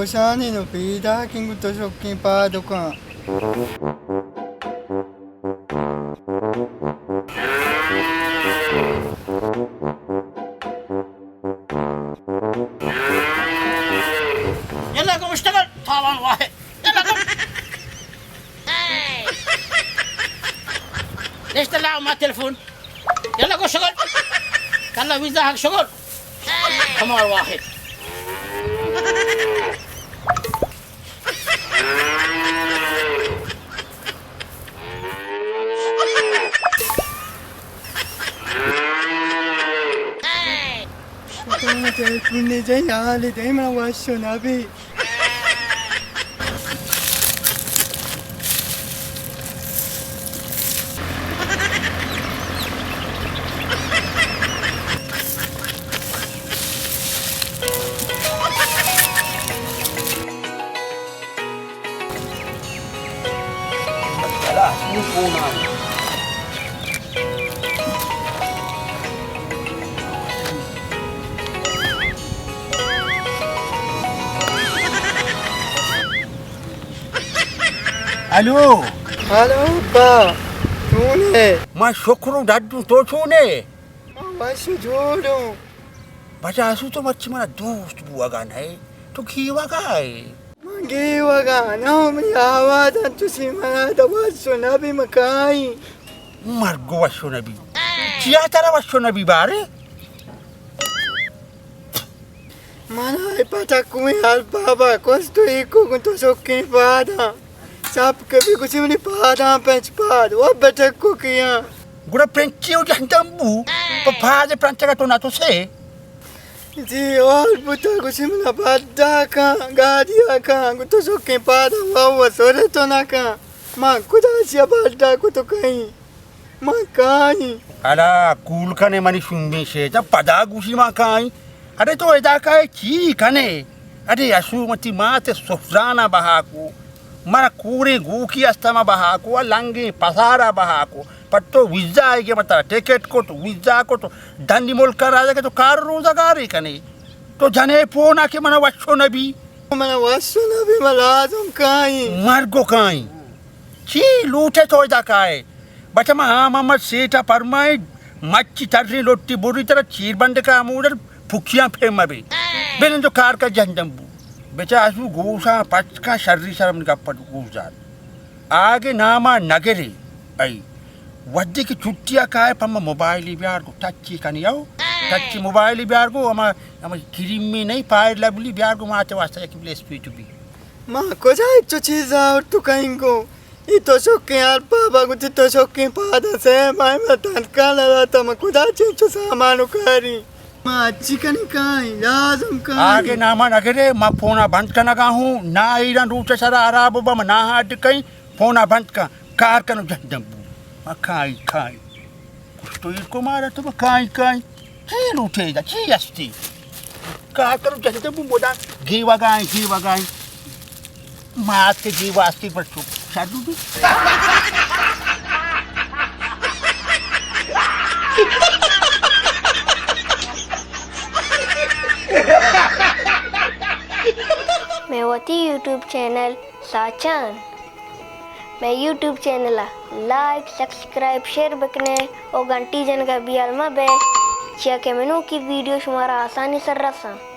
گوشانی نو پیداکیں گوں تو شکیں پادکاں۔ یلا گم اشتغل، تاوان واحد۔ یلا گم۔ نشتہ لا ما تلفون۔ یلا گو شغل۔ کلا ویزا حق شغل۔ کمار واحد۔ تو مجھے پونے جائیں، حال دے منا واشو نہ بھی۔ ہلو۔ ہلو ابا، چون ئے؟ من شکر ءُ ڈڈ اوں، تو چون ئے؟ من وش ءُ جوڑ اوں۔ بچا اسو تو مرچی منا دوست بوگا نہ ئے، تو گیوگا ئے؟ من گیوگا نہ اوں، منی آواز انچوشی منا دا وش ءُ نہ بی، من کائیں۔ مرگ وش ءُ نہ بی؟ چیا ترا وش ءُ نہ بی بارے؟ من ءَ اے پٹکویں البابا کشت ءُ ایکو گوں تو شکیں پاداں۔ چپ کپی گوشی منی پاداں پنچ پاد، و بٹکو کیاں۔ گڑا پنچی ءُ جہندم بو، پہ پاد پنچگا تو نہ تو سے۔ جی، اول بوتا گوشی منا بڈا کن، گاڑیا کن، گوں تو شکیں پاداں و و سورے تو نہ کن۔ من کجا چیا بڈا کو تو کہیں؟ من کائیں۔ الا کول کنے منی شومیں شیطان، پدا گوشی من کائیں۔ اڑے تو ادا کائے چی کنے؟ اڑے اسو من تئی مات سفرانا بہا کو، منا کوریں گوکی استا ما بہا کو، لنگیں پسارا بہا کو، پر تو ویزا آئیگے من ترا ٹکٹ کت، ویزا کت، دنی ملکا راجا کہ تو کار روزگارے کنے۔ تو جنے پونا کہ منا وشو نبی۔ منا وشو نبی، من لازم کائیں۔ مرگو کائیں۔ چی لوٹے تو ادا کائے؟ بچہ ما ہاں محمد سیٹھ ءَ پرمائیں، مچی تریں لوٹی بری ترا چیر بندکا ہمودا پکیاں پیم مبی۔ بلن جو کار کا جہندم بو۔ بچہ اسو گوشاں پچ کن شری سر من گپ گوش دار۔ آگے ناما نگرے۔ ای وھدے کہ چھٹیا کائے پہ ما موبائلی بیار گو ٹچی کنی او۔ ٹچی موبائلی بیار گو ہما، ہما کریمی نہیں پائر لبلی بیار گو ماتے واسطہ یک بلے اسپیٹ بی۔ ما کجا ہچو چیز آورت تو کئیں گو؟ ای تو شکیں ہر پابا گوتی تو شکیں پادا سے مائے ما تنکا نہ داتا، ما کجا چنچو سامان و کاری؟ ما اچی کنی کائیں، لازم کائیں۔ آگے ناما نگرے، ما پونا بند کنگا ہوں، نا ایران روچ سرا حراب با، ما نا ہاڈ کئیں، پونا بند کن، کار کنو جہندم بو۔ ما کائیں، کائیں۔ تو ایر کو مارا تو کائیں کائیں۔ چی لوٹے دا؟ چی استی؟ کار کرو جلد بو مودا گیوگائیں، گیوگائیں۔ مات کے گیوا استی پر چپ۔ شادو بھی۔ مئے وتی یوٹیوب چینل ساچان۔ مئے یوٹیوب چینل ءَ لائک، سبسکرائب، شیئر بکنے و گھنٹی جنگا بیال مہ بے، چیا کہ منوکی ویڈیو شمارا آسانی سر رساں۔